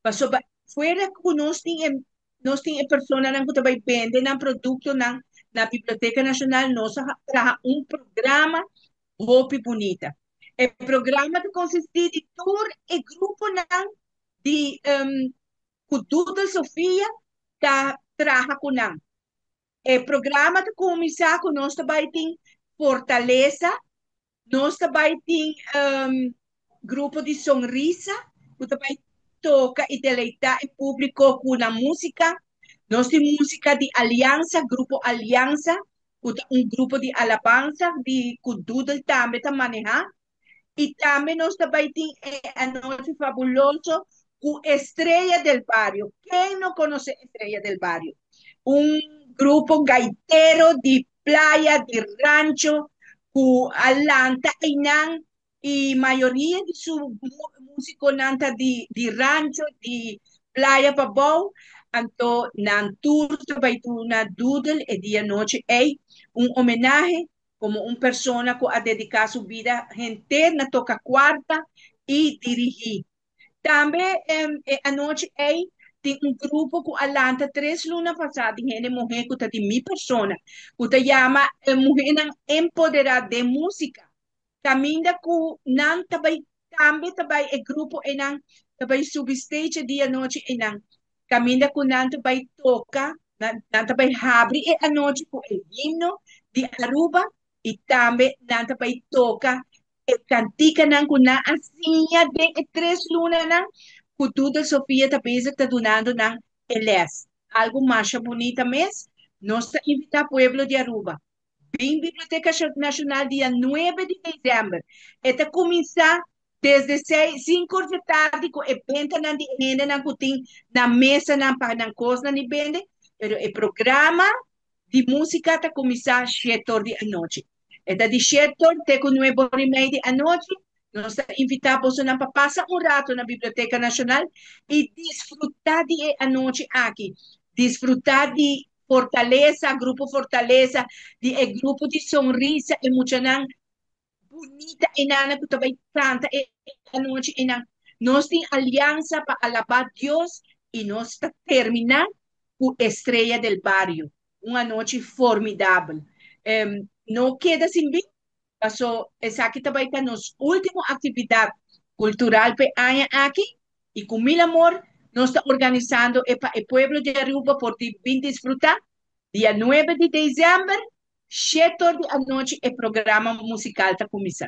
Pasobra fuera ku nos tin e nos tin e personanan ku ta bai bende nan produktonan na Biblioteka Nashonal, nos a traha un programa hopi bunita. E programa ta konsistí di tur e gruponan di ku Doodle Sofia ta traha ku nan. E programa ta kuminsá ku nos ta bai tin Fortalesa. Nos ta bai tin grupo di Sonrisa ku ta bai toka i deleitá e públiko ku nan músika. Nos tin músika di Aliansa, Grupo Aliansa, ku ta un grupo di alabansa di ku Doodle tambe ta manehá. I tambe nos ta bai tin e anochi fabuloso ku Estrella del Barrio. Ken no konosé Estrella del Barrio? Un grupo gaitero di playa di Rancho ku a lanta einan i mayoria di su músikonan ta di di Rancho, di Playa Pabou, anto nan tur ta bai duna Doodle e dia nochi ei un homenahe komo un persona ku a dediká su bida henter na toka kuarta i dirigí. Tambe e anochi ei tin un grupo ku a lanta tres luna pasá di hende muhé ku ta di mi persona, ku ta yama e muhénan empoderá den músika. Kaminda ku nan ta bai tambe ta bai e grupo einan ta bai subi stage e dia anochi einan. Kaminda ku nan ta bai toka, nan nan ta bai habri e anochi ku e himno di Aruba i tambe nan ta bai toka e kantikanan ku nan a siña den e tres lunanan ku Doodle Sofia ta bezig ta dunando nan e les. Algu masha bunita mes. Nos ta invitá pueblo di Aruba bin Biblioteka Nashonal dia nuebe di desèmber. E ta kuminsá desde seis, sinku or di tardi ku e bentanan di e hendenan ku tin na mesanan pa nan kosnan di bende, pero e programa di músika ta kuminsá shete or di anochi. E ta di shete or te ku nuebe or i mei di anochi. Nos ta invitá bosonan pa pasa un rato na Biblioteka Nashonal i disfrutá di e anochi aki. Disfrutá di Fortalesa, Grupo Fortalesa, di e grupo di Sonrisa, e muchanan bunita einan ku ta bai kanta e anochi einan. Nos tin aliansa pa alabá Dios i nos ta terminá ku Estrella del Barrio. Un anochi formidabel. No keda sin bin, paso esaki ta bai ta nos último aktividat kultural p'e aña aki i ku mil amor nos ta organisando e pa e pueblo di Aruba por bin disfrutá. Dia nuebe di desèmber, shete or di anochi e programa musikal ta kuminsá.